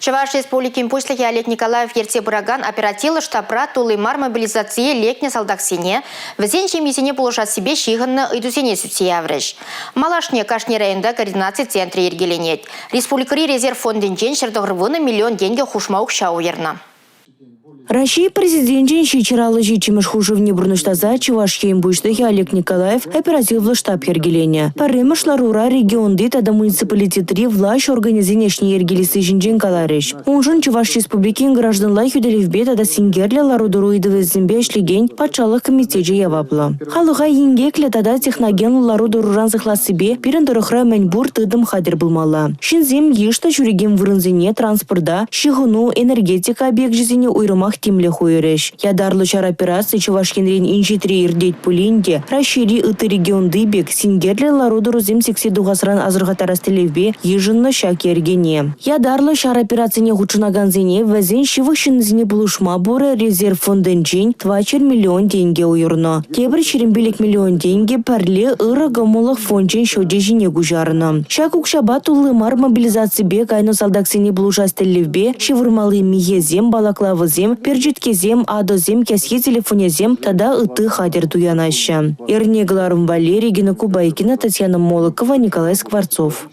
Чӑваш Республикин Пуҫлӑхӗ Олег Николаев ертсе пыракан оперативлӑ штабра тулли мар мобилизацие лекнӗ салтаксене, вӗсен ҫемйисене пулӑшассипе ҫыхӑннӑ ыйтусене сӳтсе яврӗҫ. Малашне кашни районта координаци центрӗ йӗркеленет. Республикӑри резерв фондӗнчен 190 миллион тенкӗ хушма укҫа уйӑрнӑ. Раҫҫей Президенчӗн 757-мӗш хушӑвне пурнӑҫласа Чӑваш Ен Пуҫлӑхӗ Олег Николаев оперативлӑ штаб йӗркеленӗ. Пӗрремӗш ларура регионти тата муниципалитетри влаҫ органӗсен ӗҫне йӗркелесси ҫинчен каларӗҫ. Уншӑн Чӑваш Республикин гражданла хӳтӗлевпе тата синкерлӗ лару-тӑру ыйтӑвӗсемпе ӗҫлекен патшалӑх комитечӗ яваплӑ. Халӑха инкеклӗ тата техногенлӑ лару-тӑруран сыхлассипе пирӗн тӑрӑхра мӗн пур тытӑм хатӗр пулмалла. Ҫынсем йышлӑ ҫӳрекен вырӑнсене транспорта, ҫыхӑну, энергетика объекчӗсене уйрӑмах тимлӗх уйӑрӗҫ. Ятарлӑ ҫар операцийӗ Чӑваш Енрен инҫетре иртет пулин те Раҫҫейри ытти регионти пек синкерлӗ лару-тӑрусем сиксе тухасран асӑрхаттарас тӗллевпе йышӑннӑ ҫак йӗркене. Ятарлӑ ҫар операцине хутшӑнакансене, вӗсен ҫывӑх ҫыннисене пулӑшма пурӗ резерв фондӗнчен 400 миллион тенкӗ уйӑрнӑ. Тепӗр 25 миллион тенкӗ пӗрле ырӑ кӑмӑллӑх фончӗн счечӗ ҫине куҫарнӑ. Ҫак укҫапа тулли мар мобилизаципе кайнӑ салтаксене пулӑшас тӗллевпе ҫывӑрмалли михӗсем, балаклавӑсем, перчеткесем, атӑсем, кӗсье телефонӗсем тата ытти хатӗр туянаҫҫӗ. Эрне кӑларӑм валли Регина Кубайкина, Татьяна Молокова, Николай Скворцов.